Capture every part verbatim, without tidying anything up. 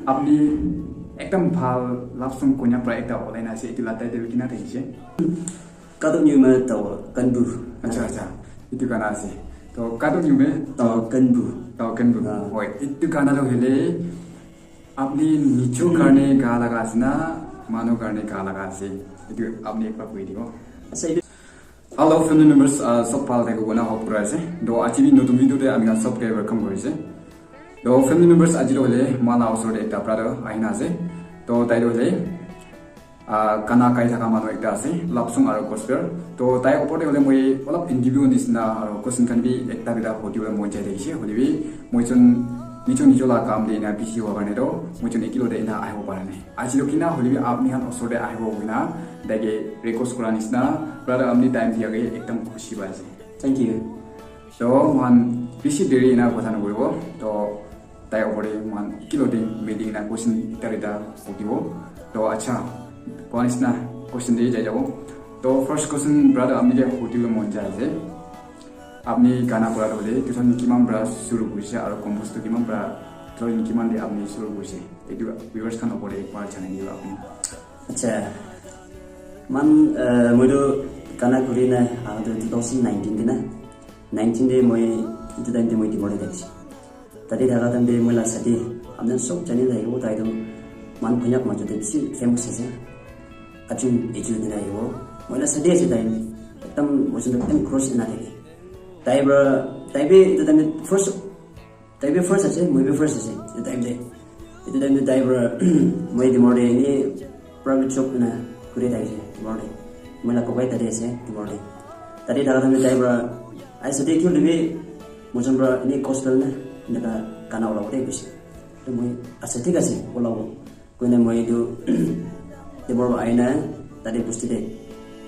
Apni ekdam bhal love song konya pra ekta olai na ase, etu la title kina thakise? Kadok Nyuma Tawa Kanbu. Acha, acha. Etu gana ase. To Kadok Nyuma Tawa Kanbu. Tawa Kanbu. Ah. Hoi, etu gana to hoile apni nijo karne ga laga ase na, manu karne ga laga ase? Etu apni ekbar koi dibo. Acha, etu Hello family members, uh, sob bhal thakibo na hope kuri ase. To aji bi notun video te ami khan sob ke welcome kuri ase. To family members, aji to hoile moi la osor te ekta brother ahina ase. To tai to hoile, uh, gana gai thaka manu ekta ase, love song aro gospel. To tai opor te hoile moi olop interview nisna aro question khan bi ekta duita hudi bole mon jai thakise. Hoile bi moi chun nijo nijo la kam te ena busy hua karne to moi chun ekilo te ena ahibo para nai. Aji to kina hoile bi apni khan osor te ahibo koina tai ke request kura nisna, brother, apni time dia ke ekdam khushi pai ase. Thank you. To mohan bishi deri ena kotha nakuribo. To tai opor te mohan ekilo te mili kena question ekta duita hudibo. To acha, koa nisna question te jai jabo. To first question, brother, apni ke hudibole mon jai ase. Apni gana kura to hoile two thousand kiman pra shuru kurise aro compose to kiman pra, two thousand kiman te apni shuru kurise? Etu viewers khan opor te ekbar janai dibo apni. Acha, man, uh, moi to gana kuri na ahato two thousand nineteen te na, nineteen te moi, etu time te moi Dimapur te thakise. Tate thaka time te moi la sati, apni khan sob jani thakibo, tai to man Konyak majo te bishi famous ase. Achung Echu ena thakibo. Moi la sati ase tai, ekdam moi jun ekdam crush ena thake. Tai pra, tai bi etu time te first, tai bi first ase, moi bi first ase etu time te. Etu time te tai pra moi Dimapur te eni private job ena kuri thakise Dimapur te. Moi la kokai tate ase Dimapur te. Tate thaka time te tai pra, "Ai sati, ki hoile bi moi jun pra eni gospel na eneka gana olabo de," koise. To moi, "Acha, thik ase, olabo." Koina moi etu Dimapur ahi na tate bosti te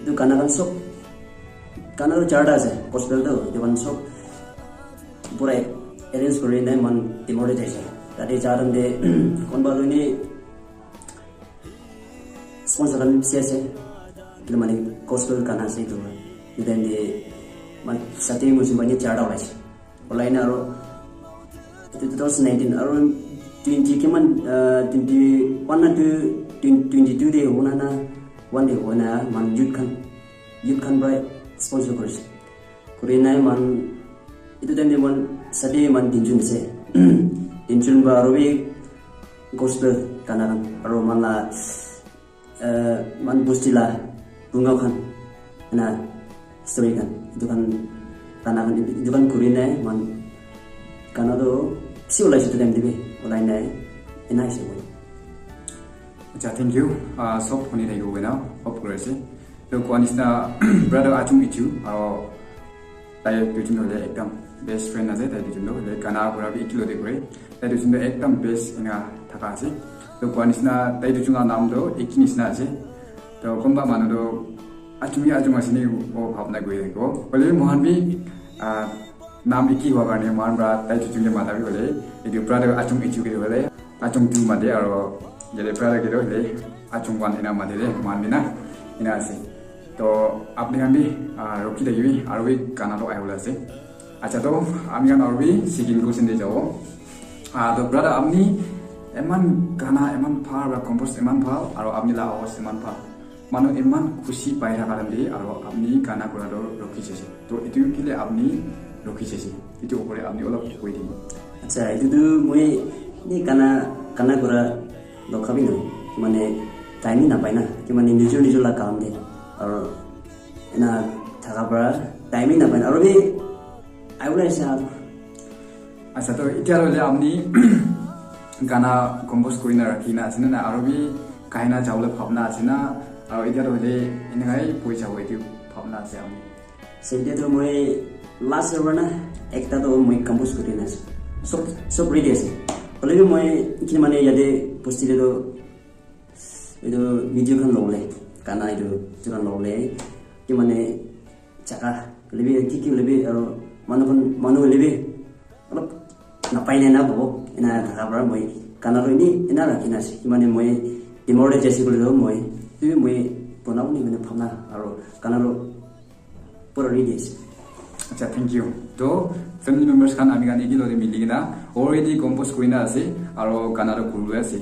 etu gana khan sob, gana to charta ase, gospel to, etu khan sob pura arrange kuri na mohan Dimapur te jaise. Tate ja time te konba to eni sponsor khan bishi ase, etu mane gospel gana ase etu. Etu time te mohan sati moi jun pra eni charta olaise. Olai na aro etu two thousand nineteen aro twenty kiman, ah, twenty one na two, twenty two te hobo na, na one te hobo na, mohan youth khan, youth khan pra sponsor kurise. Kuri na mohan etu time te mohan sati mohan tinjun ase. Tinjun pra aro bi gospel gana khan aro mohan la eh, mohan bosti la bunga khan, ena story khan, etu khan gana khan, etu khan kuri nai, mohan gana to bishi olaise etu time te bi, olai nai, ena ase moi. Acha, thank you. Ah, sob huni thakibo koina hope kuri ase. To koa nisna, brother Achung Echu, aro tai duijun hoile ekdam best friend ase, tai duijun to hoile gana kura bi ekilog te kure. Tai duijun to ekdam best ena thaka ase. To koa nisna, tai duijun la naam to eki nisna ase. To konba manu to Achung hi Achung ase ni, o bhabna kuri thakibo. Hoile bi mohan bi, ah, naam eki hua karne mohan pra tai duijun ke mata bi hoile, etu brother Achung Echu ke hoile Achung two mate, aro yate brother ke to hoile Achung one ena mate de, mohan bi na, ena ase. To apni khan bi, ah, rukhi thakibi, aro bi gana to ahibole ase. Acha, to ami khan aro bi second question te jabo. Ah, to brother, apni eman gana eman bhal pra compose eman bhal, aro apni la awaz eman bhal. Manu eman khushi pai thaka time te aro apni gana kura to rukhi jaise. To etu kile apni rukhi jaise? Etu opor te apni olop koi dibo. Acha, etu tu moi ni gana, gana kura Nokha bi nai, mane time hi napai na, ki mane nijor nijor la kam te, aro ena thaka pra time hi napai na, aro bi ahibole ase aro. Acha, to etia hoile apni gana compose kuri na rakhi na ase na, aro bi gai na jabole bhabna ase na, aro etia hoile enekai boi jabo etu bhabna ase apni? Side te toh moi last hour na ekta toh moi compose kuri na ase. Sob, sob ready ase. Hoile bi moi kile mane yate bosti te toh etu video khan lobole, gana etu, etu khan lobole, ki mane jaga, hoile bi ki ki hoile bi aro manu khan, manu hoile bi olop napai nai na kobo, ena thaka para moi gana toh eni ena rakhi na ase. Ki mane moi Dimapur te jaise koile toh moi, etu bi moi banabo naki mane bhabna aro gana toh pura ready ase. Acha, thank you. To family members khan, ami khan ekilog te mili kena Already compose kurina ase, aro gana toh kuribole ase.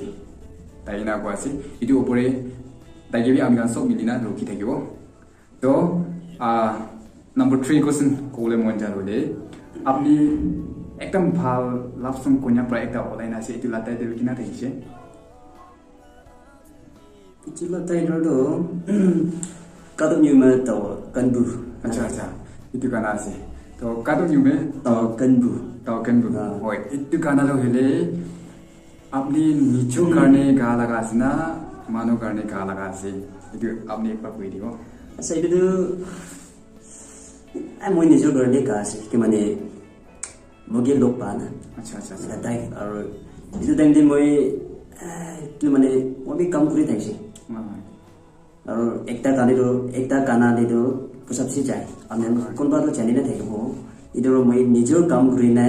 Tai ena koa ase. Etu opor te tai ke bi ami khan sob mili na rukhi thakibo. To, ah, number three question kobole mon jai hoile, apni ekdam bhal love song konya pra ekta olai na ase, etu la title kina thakise? Etu la title toh, Kadok Nyume Tawa Kanbu. Acha, acha. Etu gana ase. To, Kadok Nyume Tawa Kanbu. Tawa Kanbu. Ah. Hoi, etu gana toh hoile, apni nijo karne ga laga ase na, manu karne ga laga ase? Etu apni ekbar koi dibo. Acha, etu toh, ah, moi nijo karne ga ase. Ki mane, moi ke log pa na. Acha, acha, acha. Tai, aro etu time te moi, ah, etu mane, moi bi kam kuri thakise. Hoi, hoi. Aro ekta gana te toh, ekta gana te toh, pusap si jai. Ami khan kunba toh jani na thakibo. Etu toh moi nijor kam kuri na,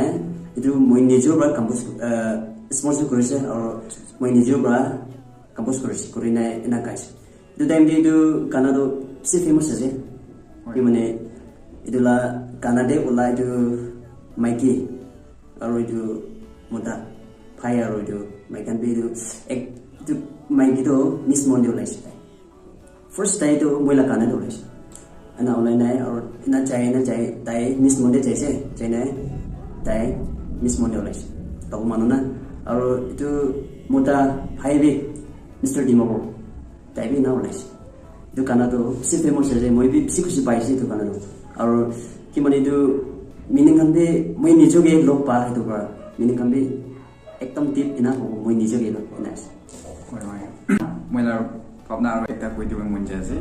etu moi nijor pra compose, ah, sponsor kurise, aro moi nijor pra compose kurise, kuri na ena gaise. Etu time te etu gana toh bishi famous ase. Hoi. Ki mane, etu la gana te ola etu maiki, aro etu mota, bhai aro etu maiki khan bi etu ek-, etu maiki toh Miss Mon te olaise. First tai toh moi la gana te olaise. Ena olai nai, aro ena jai, ena jai, tai Miss Mon te jaise, jai nai, tai Miss Mon te olaise. Tabu manu na, aro etu mota bhai bi Mister Dimapur, tai bi ena olaise. Etu gana toh bishi famous ase, moi bi bishi khushi paise etu gana toh. Aro ki mane etu meaning khan bi moi nijo ke log pa etu pra, meaning khan bi ekdam deep ena hobo, moi nijo ke log ena ase. Hoi, hoi. Moi la bhabna aro ekta koi dibo mon jai ase.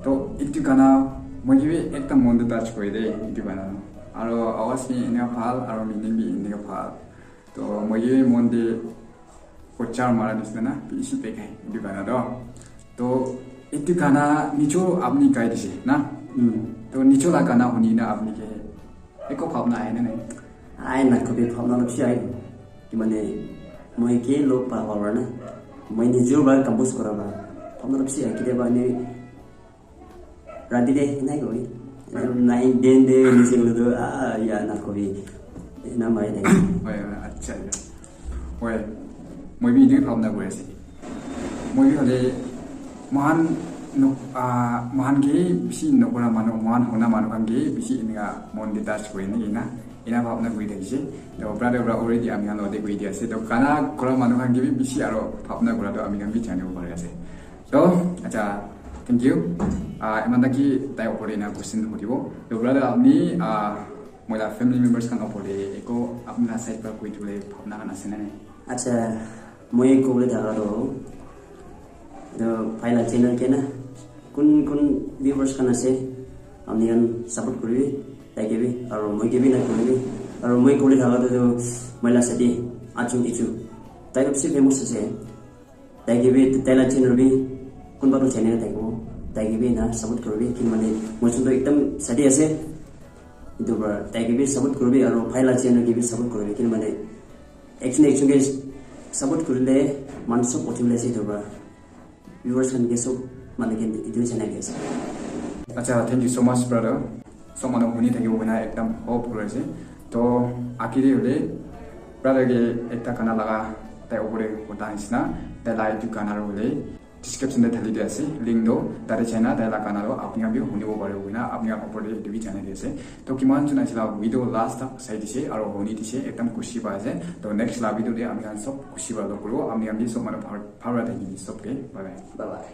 To, etu gana moi ke bi ekdam mon te touch kore de, etu gana. Aro awaz bi eneka bhal, aro meaning bi eneka bhal. To, moi ke bi mon te uchar mara nisna na, bishi pekai, etu gana to. To, etu gana nijo apni gai dise, na? Hmm. To, nijo la gana huni na apni ke eko bhabna ahe na nai? Ahe na, kabi bhabna log si ahe. Ki mane, moi ke log pa hobo na. Moi nijo pra compose kora pra. Bhabna log si ahe, kitiaba ni rati te nai koi. Nine, ten te nise koi to, ah, ya na koi. Na mai nai. Hoi, hoi, acha, ya. Hoi, moi bi etu bhabna kuri ase. Moi bi hoile, mohan no-, ah, mohan ke bishi nokora manu, mohan hona manu khan ke bishi eneka mon te touch kore naki na, ena bhabna kuri thakise. To brother pra already ami khan logote koi dia ase. To gana kora manu khan ke bi bishi aro bhabna kora to ami khan bi janibo pari ase. To, acha, thank you. Ah, iman taki tai opor te ena question hudibo. To brother, apni, ah, moi la family members khan opor te eko apni la side pra koi dibole bhabna khan ase na nai? Acha, moi kobole thaka toh, etu bhai la channel ke na, kun kun viewers khan ase, apni khan support kuribi, tai ke bi, aro moi ke bi na kuribi, aro moi kobole thaka toh, etu moi la sati, Achung Ichu, tai toh bishi famous ase, tai ke bi, tai la channel bi, kunba toh channel thakibo, tai ke bi na support kuribi, ki mane, moi chun toh ekdam sati ase, etu pra, tai ke bi support kuribi, aro bhai la channel ke bi support kuribi, ki mane, Action, action ke support kurile manu sob uthi bole ase etu pra. Viewers khan ke sob manu ke etu janai di ase. Acha, thank you so much, brother. Sob manu huni thakibo koina ekdam hope kuri ase. To, akiri hole, brother ke ekta gana laga tai opor te kotha nisna, tai la etu gana hole, description te thali di ase, link toh, tate jai na tai la gana toh apni khan bi hunibo paribo koina apni khan opor te etu bi janai di ase. To kiman jon aisila video last tak sai dise aro huni dise, ekdam khushi pai ase. To next la video te ami khan sob khushi para log kuribo, ami khan bi sob manu bhal, bhal para thaki sob ke bye bye. Bye bye.